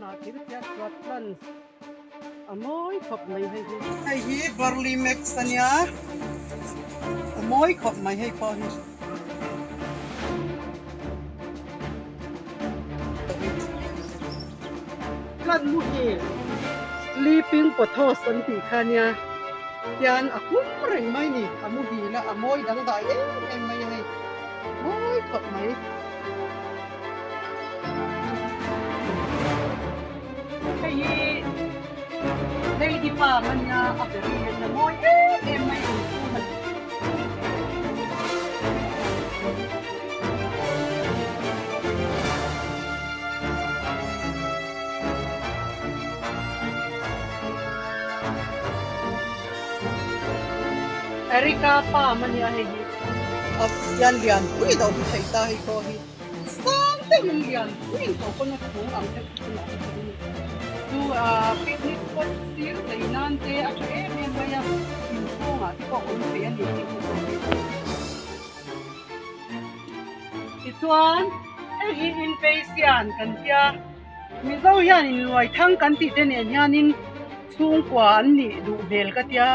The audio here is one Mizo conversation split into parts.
Hnah thil chiat chuat plants a mawi khawp mai hei hi. Hei hi Burley Max a nia, a mawi khawp mai hei pawh hi. Plant mu hi Sleeping Pothos an tih kha a nia, tian a kum reng mai ni, a muhil a, a mawi dangdai em em mai a hei, mawi khawp mai. Hei hi Lady Palm a nia a berry a nia mawi em em mai ang chu han Erica Palm a nia hei hi. A hian lian pui do hi theih ta hei pawh hi. Sang deuhin lian puiin coconut kung ang deuh chu a awm a ni. Chu picnic spot sir chei nan te a tha em em mai a, inchhungah te pawh awm thei a ni tih chu sawi a ni. Tichuan hei hi inpeisian kan tia, Mizo hian inluai thang kan tih te nen hianin chhungkua an nih duh hmel ka tia.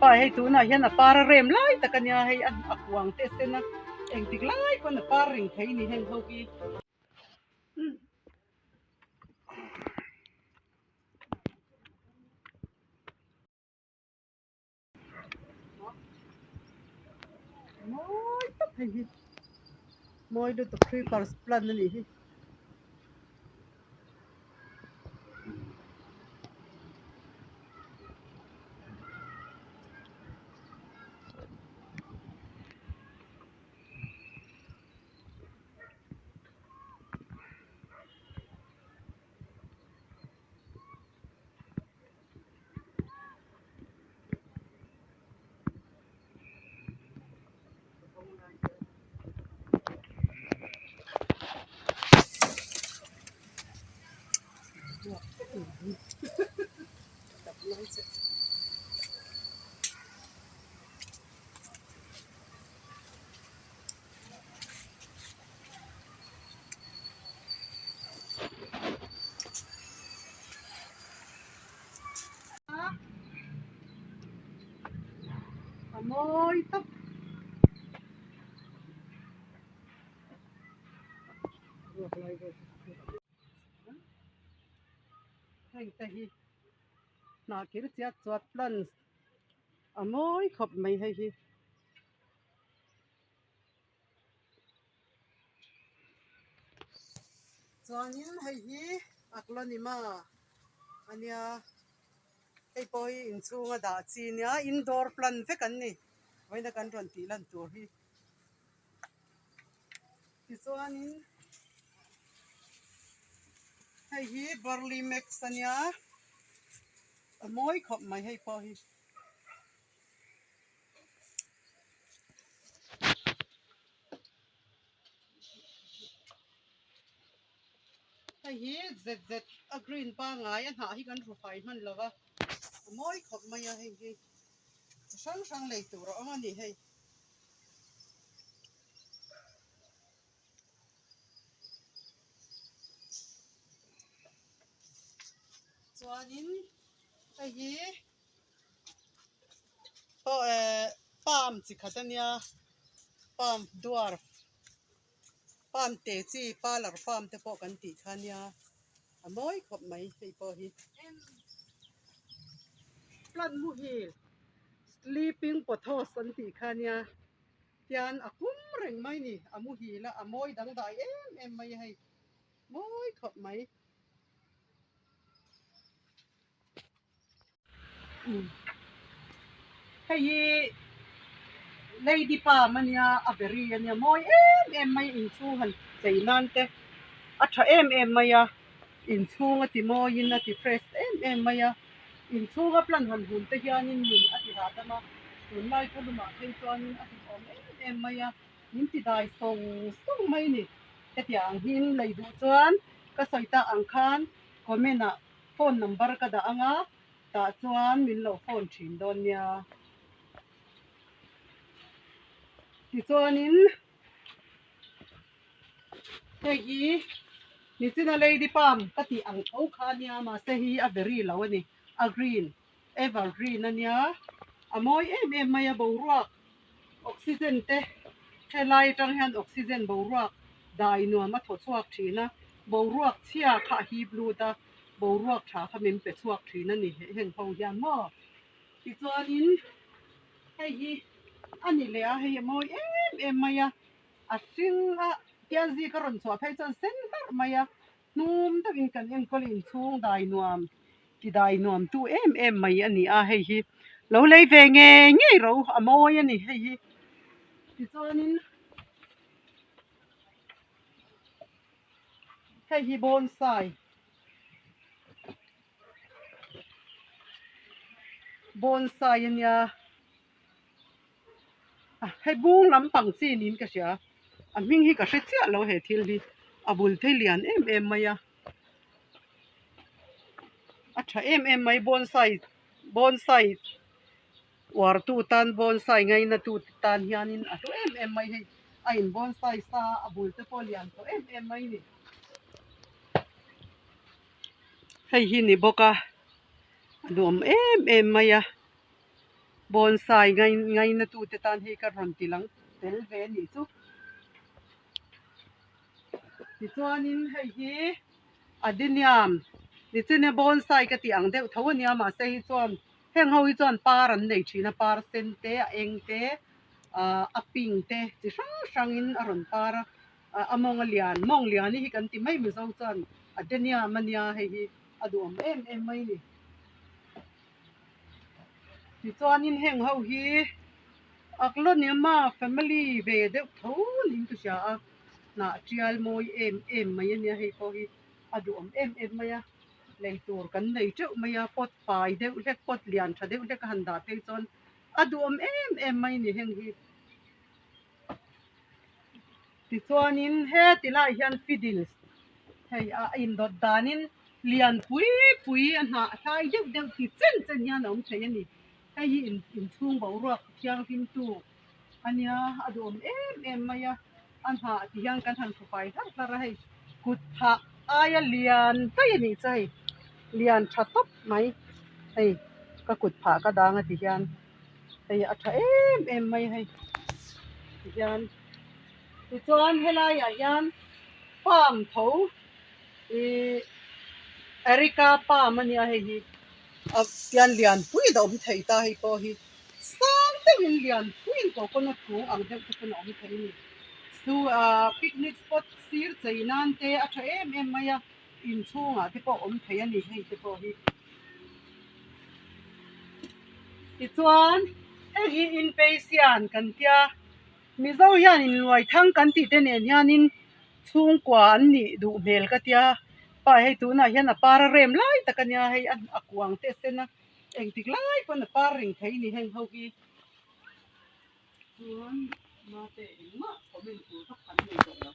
Pa hei tunah hian a par a rem lai tak a nia hei a kuang te a sen a engtik lai pawn a par ring thei ni heng ho hi. Mawi tak hei hi mawi lutuk creepers plant a nih hi. A mawi tawp. Heng te hi hnah kir chiat chuat plants a mawi khawp mai hei hi. Chuanin hei hi Aglonema a nia hei pawh hi inchhunga dah chi a nia indoor plant vek an ni vawiina kan rawn tih lan tur hi tichuanin hei hi Burley Max a nia a mawi khawp mai hei pawh hi. Hei hi zet zet a green pangngai a hnah hi kan hru fai hman lo va a mawi khawp mai a hei hi chi hrang hrang lei tur a awm a ni hei. Chuanin hei hi Aw eh palm chi khat a nia palm dwarf palm te chi parlour palm te pawh kan tih kha a nia a mawi khawp mai hei pawh hi. Plant muhil sleeping pothos an tih kha a nia tian a kum reng mai ni a muhil a a mawi dangdai em em mai a hei mawi khawp mai. Hei hi lady palm a nia a berry a nia mawi em em mai inchhung han chei nan te a tha em em mai a inchhung a ti mawiin a ti fresh em em mai a inchhunga plant han hun te hianin nun a ti hahdam a tunlai khawlumah phei chuanin a duhawm em em mai a min ti dai sawng sawng mai a ni hetiang hin lei duh chuan ka sawi tak ang khan comment ah. Phone number ka dah ang a, tah chuan min lo phone thin dawn nia. Tichuanin hei hi Nichina Lady Palm ka tih ang tho kha ania mahse hi a very lo a ni, a green, evergreen ania, a mawi em em mai a boruak oxygen te helai atang hian oxygen boruak dai nuam a thaw chhuak thin a, boruak chhia kha a hip lut a, boruak tha kha min pe chhuak thin a ni heng ho hian maw tichuanin hei hi a ni leh a hei a mawi em em mai a. A hring a tial zik a rawn chhuah phei chuan sen hlarh mai a, hnum deuhin kan enkawl inchhung dai nuam ti dai nuam tu em em mai a ni a, hei hi lo lei ve ngei ngei ro a mawi a ni hei hi tichuanin hei hi bonsai bonsai a nia. Hei bung lampang chi niin ka hria a hming hi ka hre chiah lo he thil hi a bul phei lian em em mai a a tha em em mai bonsai bonsai uar tu tan bonsai ngaina tu te tan hianin a hlu em em mai hei a in bonsai sa a bul te pawh lian tawh em em mai a ni hei hi ni bawk a a nuam em em mai a. Bonsai ngai ngaina tute tan hei ka rawn ti lang tel ve a nih chu. Tichuanin hei hi adenium nichina bonsai ka tih ang deuh tho a nia mahse hi chuan heng ho hi chuan par an nei thin a par sen te a eng te ahh a pink te chi hrang hrangin a rawn par a a mawng a lian mawng lian hi kan ti mai mizo chuan adenium a nia hei hi a duhawm em em mai a ni. Tichuanin heng ho hi Aglonema family ve deuh tho niin ka hria a, hnah tial mawi em em mai a nia hei pawh hi a duhawm em em mai a, lei tur kan nei teuh mai a, pot fai deuh hlek pot lian tha deuh hlek a han dah phei chuan a duhawm em em mai a ni heng hi. Tichuanin heti lai hian fiddles hei a indawt danin lian pui pui a hnah hlai deuh deuh ti chen chen hian a awm thei a ni. Hei hi in inchhung boruak thianghlim tu a nia a duhawm em em mai a, a hnah ti hian kan han thu fai hlarh hlarh a hei kut phah aia lian daih a nih chu hei lian tha tawp mai hei ka kut phah ka dang a ti hian. Hei a tha em em mai hei tihian tichuan helaiah hian palm tho ihh erica palm a nia hei hi a tian lian pui in a awm thei ta hei pawh hi sang deuhin lian puiin coconut kung ang deuh te pawn a awm thei a ni chu ahh picnic spot sir chei nan te a tha em em mai a. Inchhungah te pawh awm thei a ni hei te pawh hi. Tichuan hei hi inpeisian kan tia Mizo hian inluai thang kan tih te nen hianin chhungkua an nih duh hmel ka tia pa hei tunah hian a par a rem lai tak a nia hei a kuang te a sen a engtik lai pawn a par reng thei a ni heng ho hi chuan mate engmah comment tur vak an nei tawh lo.